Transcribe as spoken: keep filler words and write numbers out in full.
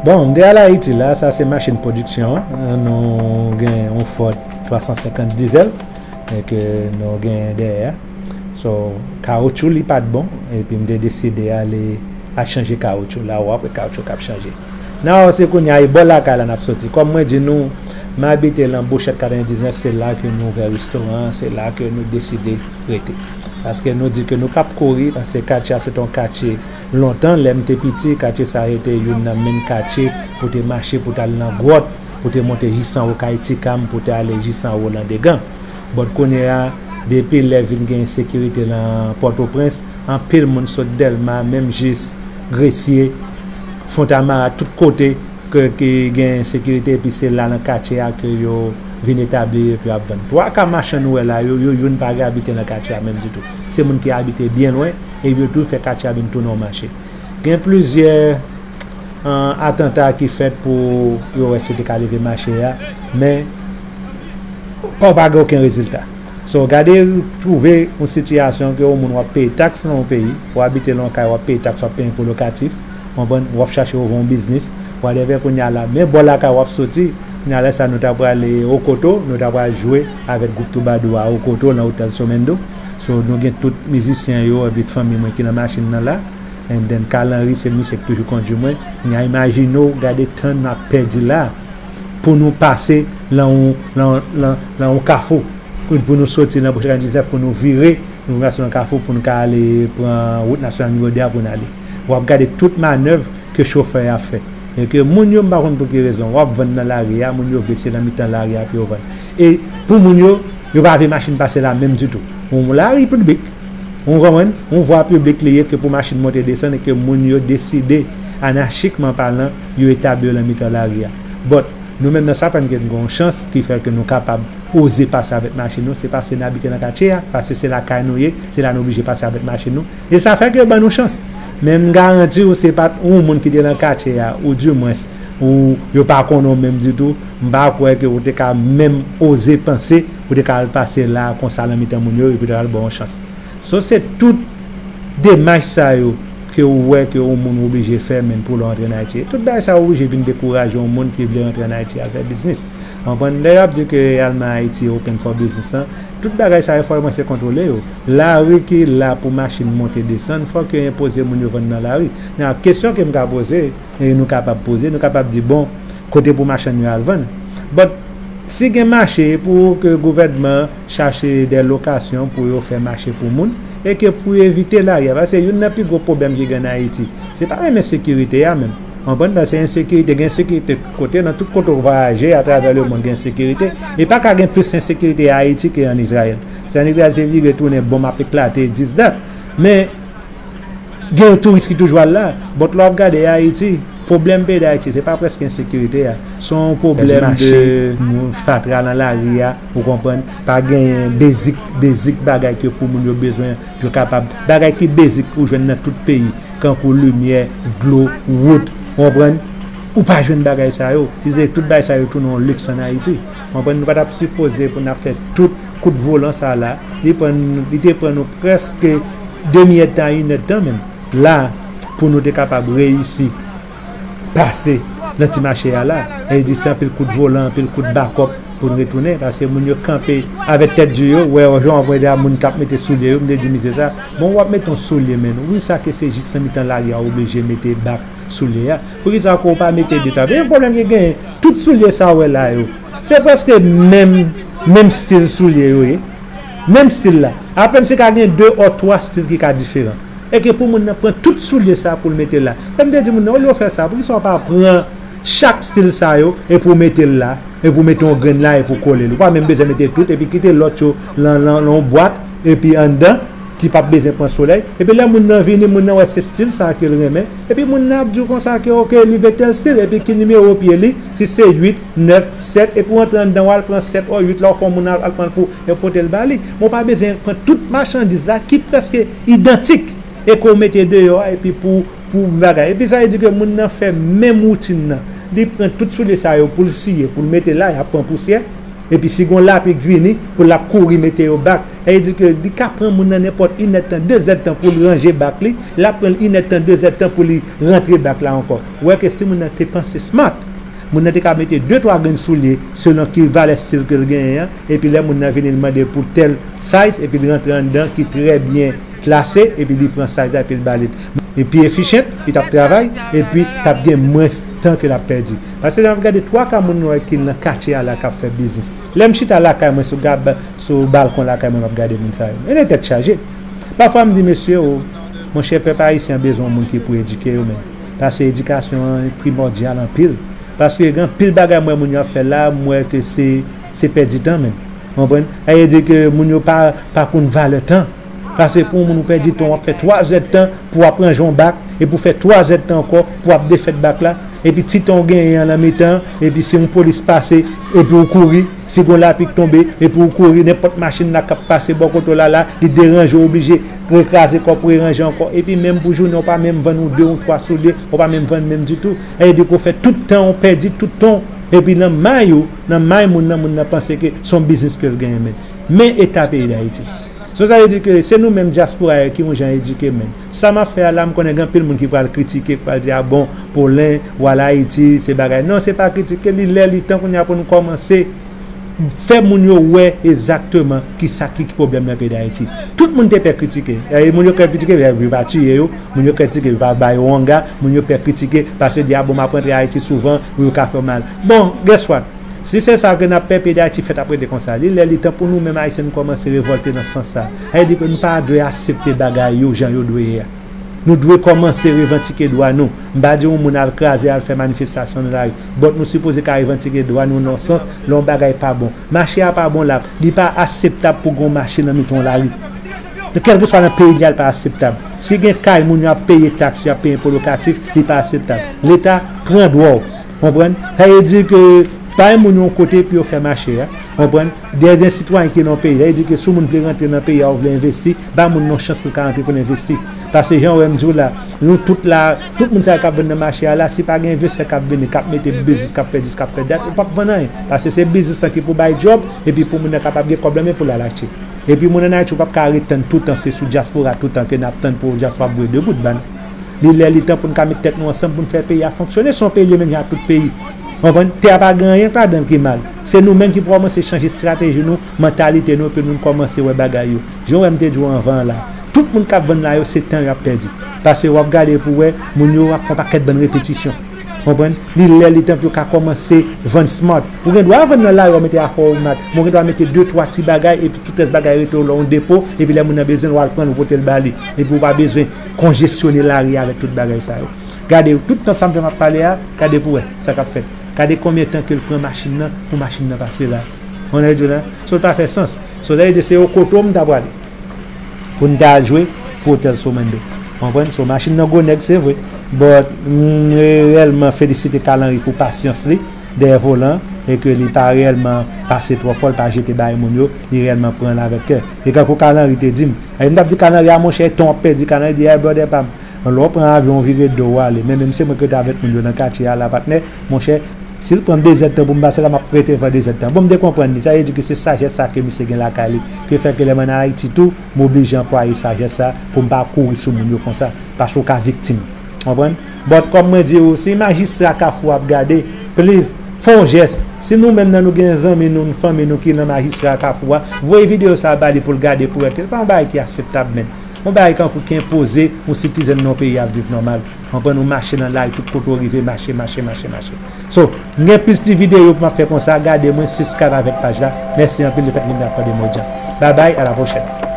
Bon, m te al Ayiti la, sa se machin pwodiksyon an. Nou gen yon Ford twa san senkant dizèl, e ke nou gen dèyè a. So, kawotchou li pa t bon, epi m te deside ale al chanje kawotchou. La w ap wè kawotchou k ap chanje. Nan se kounye a, e bò lakay la n ap soti. Kòm mwen di nou, m abite lan Bouchèt katrevendiznèf, se la ke nou ouvè restoran an, se la ke nou deside rete. Paske nou di ke nou p ap kouri, paske katye a se t on katye lontan, lè m te piti, katye sa a rete youn nan menm katye pou te mache, pou te al nan gwòt, pou te monte jis anwo kay Ti Kam, pou te ale jis anwo Landegan. But kounye a, depi lè vin gen ensekirite lan Pòtoprens, anpil moun sot Dèlma, menm jis Gresye, Fontamara, tout kote ke, ke gen ensekirite, epi se la nan katye a ke yo vin etabli yo, epi y ap vann. Twa ka machann ou wè la yo, yo youn pa gen abite nan katye a menm ditou. Se moun ki abite byen lwen, e yo tou fè katye a vin tounen yon mache. Gen plizyè an, atanta ki fèt pou yo wè si te ka leve mache a, men pa w pa gen okenn rezilta. So, gade, twouve yon sitiyasyon ke yon moun w ap peye taks nan yon peyi, w abite nan yon kay, w ap peye taks, w ap peye enpo lokatif, w konprann, w ap chache ouvè yon biznis, whatever, kounye a la, men bò lakay w ap soti, kounye a la sa nou ta prale Okoto, nou ta pral jwe avèk gwoup twoubadou a Okoto, nan Hotel Somendo. So, nou gen tout mizisyen yo, epi fanmi mwen ki nan machin nan la. And then, Carl Henry, se misye ki toujou kondui mwen. N a imajine w, gade tan n ap pèdi la pou nou pase lan yon, lan, lan, lan yon kafou. Pou nou soti lan Bouchèt katrevendiznèf, pou nou vire, nou pase lan kafou, pou nou ka ale pran wout nasyonal nimewo de a pou n ale. W ap gade tout manèv ke chofè a fè. E ke moun yo, m pa konn pou ki rezon, w ap vann nan lari a, moun yo vle se lan mitan lari a pou yo vann. E pou moun yo, yo pa vle machin pase la menm ditou. Yon lari piblik, ou konprann, yon vwa piblik li ye ke pou machin monte desann e ke moun yo deside, anachikman palan, yo etabli yo lan mitan lari a. But, nou menm nan Safrann ke nou gen yon chans ki fè ke nou kapab oze pase avèk machin nou, se paske n abite nan katye a, paske se lakay nou ye, se la nou oblije pase avèk machin nou. E sa fè ke yo ban nou chans. Men m garanti w, se pa t yon moun ki te nan katye a, ou dimwens, ou yo pa konnen w menm ditou, m pa kwè ke ou te ka menm oze panse ou te ka al pase la konsa lan mitan moun yo, epi yo ta al ba w yon chans. So, se tout demach sa yo ke ou wè ke yon moun oblije fè, men pou l antre an Ayiti. E tout bagay sa yo oblije vin dekouraje yon moun ki vle antre an Ayiti al fè biznis. Konprann? Lè y ap di ke al nan Ayiti open for business lan, tout bagay sa yo fò yo panse kontwole yo. Lari ki la pou machin monte desann, fòk yo enpoze moun yo vann nan lari. Nan kesyon ke m ka poze, e nou kapab poze, nou kapab di, bon, kote pou machann yo al vann. But, si gen mache pou ke gouvènman chache de lokasyon pou yo fè mache pou moun, e ke pou evite lari a, paske youn nan pi gwo pwoblèm ki gen an Ayiti, se pa menm ensekirite a menm. Konprann? Paske ensekirite, gen ensekirite kote, nan tout kote w vwayaje atravè lemonn gen ensekirite. E pa ka gen plis ensekirite Ayiti ke an Izrayèl. Se an Izrayèl se vire tounen, bonm ap eklate, this, that. Men, gen touris ki toujou al la. But lè w ap gade Ayiti, pwoblèm peyi Dayiti, se pa prèske ensekirite a. Se yon pwoblèm de fatra lan lari a, ou konprann, pa genyen bezik, bezik bagay ke pou moun yo bezwen, pou yo kapab, bagay ki bezik ou jwenn nan tout peyi, kankou limyè, dlo, wout, ou konprann, ou pa jwenn bagay sa yo. Li se tout bagay sa yo tounen yon liks an Ayiti. Ou konprann, nou pa t ap sipoze pou n ap fè tout kout volan sa la. Li pran, li te pran nou prèske demi èdtan a inèdtan menm la pou nou te kapab reyisi pase nan ti mache a la. E di se anpil kout volan, anpil kout bakòp pou n retounen, paske moun yo kanpe avèk tèt di yo, wè, yon jan w ap wè de moun k ap mete soulye yo, m te di misye sa, bon, w ap mete yon soulye, men wi, sa ke se jis nan mitan lari a w oblije mete bak soulye a. Poukisa ke w pa mete de twa? Men yon pwoblèm ki genyen, tout soulye sa w wè la yo, se prèske menm, menm stil soulye yo ye. Menm stil la. Apèn se ka gen de o twa stil ki ka diferan. E ke pou moun nan pran tout soulye sa pou l mete la. Lè m te di moun nan, olye w fè sa, poukisa w pa pran chak stil sa yo e pou w mete l la, e pou w mete yon grenn la e pou w kole l. Ou pa menm bezwen mete tout, epi kite lòt yo lan, lan, lan yon bwat, epi anndan, ki p ap bezwen pran solèy. Epi lè moun nan vini, moun nan wè se stil sa ke l renmen. Epi moun nan ap di w konsa ke, oke, li vle tèl stil, epi ki nimewo pye li, si se uit, nèf, sèt, epi w antre anndan, w al pran sèt ou uit la, w fè yon moun al, al pran l pou, e pote l ba li. Men w pa bezwen pran tout machandiz la ki prèske idantik e ke w mete deyò a, epi pou, pou bagay. Epi sa vle di ke moun nan fè menm woutin nan. Li pran tout soulye sa yo pou l siye, pou l mete la, y ap pran pousyè. Epi si gon lapli k vini, pou l ap kouri mete yo bak. Sa vle di ke li ka pran moun nan nenpòt inèdtan, dezèdtan pou l ranje bak li, l ap pran l inèdtan, dezèdtan pou li rantre bak la ankò. Ou wè ke si moun nan te panse smart, moun nan te ka mete de twa grenn soulye selon ki valè stil ke l genyen an, epi lè moun nan vini l mande pou tèl size, epi l rantre anndan ki trè byen klase, epi li pran size la, epi l ba li. Li pi efficient, li t ap travay, epi t ap gen mwens tan ke l ap pèdi. Paske lè n ap gade twa ka moun nou wè ki nan katye a la k ap fè biznis. Lè m chita lakay mwen sou gab, sou balkon lakay mwen, m ap gade moun sa yo. E de tèt chaje. Pafwa m di, mesye, o, monchè, pèp ayisyen an bezwen yon moun ki pou edike yo menm. Paske edikasyon an primòdyal anpil. Paske gen anpil bagay m wè moun yo ap fè la, m wè ke se, se pèdi tan menm. Ou konprann? Sa vle di ke moun yo pa, pa konn valè tan. Paske pou yon moun ou pèdi tan, w ap fè twa zèdtan pou w ap ranje yon bak, epi w fè twa zèdtan ankò pou w ap defèt bak la, epi ti tan w genyen an nan mitan, epi si yon polis pase, epi w kouri, si gon lapli k tonbe, epi w kouri, nenpòt machin la k ap pase bò kote w la la, li deranje w, oblije rekraze kò w pou ranje ankò, epi menm pou jounen, w pa menm vann yon de, yon twa soulye, w pa menm vann menm ditou. Sa vle di ke w fè tout tan w pèdi, tout tan w, epi nan may ou, nan may moun nan, moun nan panse ke se yon biznis ke l genyen menm. Men eta peyi Dayiti. So, sa vle di ke se nou menm dyaspora yo ki yon jan edike menm. Sa m ap fè a la, m konnen gen anpil moun ki pral kritike, ki pral di, "A bon, Paulin, w al Ayiti, se bagay." Non, se pa kritike, li lè, li tan kounye a pou nou kòmanse fè moun yo wè egzakteman ki sa ki, ki pwoblèm nan peyi Dayiti. Tout moun te pè kritike. E moun yo pè kritike, yo pa tiye yo, moun yo pè kritike, yo pa ba yo wanga, moun yo pè kritike, paske di, "A bon, m ap rantre Ayiti souvan, wi, yo ka fè w mal." Bon, guess what? Si se sa ke n ap pè, peyi Dayiti fèt ap rete konsa. Li lè, li tan pou nou menm Ayisyen nou kòmanse revòlte nan sans sa. Sa vle di ke nou pa dwe aksepte bagay yo jan yo dwe ye a. Nou dwe kòmanse revandike dwa nou. M pa di yon moun al kraze, al fè manifestasyon nan lari. But nou sipoze ka revandike dwa nou nan yon sans, lè yon bagay pa bon. Mache a pa bon la, li pa akseptab pou gen yon mache nan mitan yon lari. Kèlkeswa nan peyi li a, li pa akseptab. Si gen kay, moun yo ap peye taks, yo ap peye enpo lokatif, li pa akseptab. Leta, pran dwa w. Konprann? Sa vle di ke bay moun yon kote pou yo fè mache a. Konprann? Gen, gen sitwayen ki nan peyi. Sa vle di ke si yon moun vle rantre nan peyi a, ou vle envesti, ba moun nan chans pou l ka rantre pou l envesti. Paske jan w wè m di w la, nou tout la, tout moun sa yo k ap vann nan mache a la, si pa gen envestè k ap vini, k ap mete biznis, k ap fè dis, k ap fè dat, ou p ap vann anyen. Paske se biznis lan ki pou bay djòb, epi pou moun nan kapab gen kòb nan men pou l al achte. Epi moun ann Ayiti, ou p ap ka ret tann toutan, se sou dyaspora toutan ke n ap tann pou dyaspora ap voye de goud ba nou. Li lè, li tan pou n ka met tèt nou ansanm pou n fè peyi a fonksyone. Se yon peyi li menm jan ak tout peyi. Konprann? Tè a pa gen anyen k ladan l ki mal. Se nou menm ki pou kòmanse chanje estrateji nou, mantalite nou, pou nou kòmanse wè bagay yo. Jan w wè m te di w anvan an la. Tout moun k ap vann la yo, se tan y ap pèdi. Paske w ap gade pou wè, moun yo ap fè yon pakèt bann repetisyon. Konprann? Li lè, li tan pou yo ka kòmanse vann smart. Ou gen dwa vann nan lari, w ap mete afè w mat. Men w gen dwa mete de, twa ti bagay, epi tout rès bagay rete w lè yon depo, epi lè moun nan bezwen l, w al pran l, ou pote l ba li. Epi w pa bezwen konjesyone lari avèk tout bagay sa yo. Gade, tout tan sa m fè m ap pale a, gade pou wè sa k ap fèt. Gade konbyen tan ke l pran machin nan pou machin nan pase la. Ou konprann sa m di w la? So, l pa fè sans. So, sa vle di se yo kote w m ta prale pou n ta al jwe pou otèl Somendo. Konprann? So, machin nan gwo nèg, se vre. But, m reyèlman felisite Carl Henry pou pasyans li dèyè volan e ke li pa reyèlman pase twò fò, li pa jete bay moun yo, li reyèlman pran l avèk kè. E kankou Carl Henry te di m, e m t ap di Carl Henry, a monchè, tan w ap pèdi, Carl Henry di, "Hey, brother pa m, lè w pran avyon, w vire do w ale." Men menm se mwen ki rete avèk moun yo nan katye a la, patnè, monchè, si l pran m dezèdtan pou m pase la, m ap rete fè dezèdtan. Bon, m te konprann li. Sa vle di ke se sajès sa ke misye gen lakay li. Ki fè ke lè m ann Ayiti tou, m oblije anplwaye sajès sa pou m pa kouri sou moun yo konsa. Paske w ka viktim. Konprann? But kòm mwen di w, si majistra Kafou ap gade, please, fè yon jès. Si nou menm nan nou gen zanmi nou, fanmi nou ki nan majistra Kafou a, voye videyo sa a ba li pou l gade pou wè ke l pa yon bagay ki akseptab menm. Yon bagay kankou ki enpoze yon sitizèn nan yon peyi ap viv nòmal. Konprann, ou mache nan lari, tout kote w rive, mache, mache, mache, mache. So, m gen plis ti videyo pou m ap fè konsa, gade mwen, subscribe avèk paj la. Mèsi anpil lefèt ke n ap tande m odyans. Babay, a la pwochèn.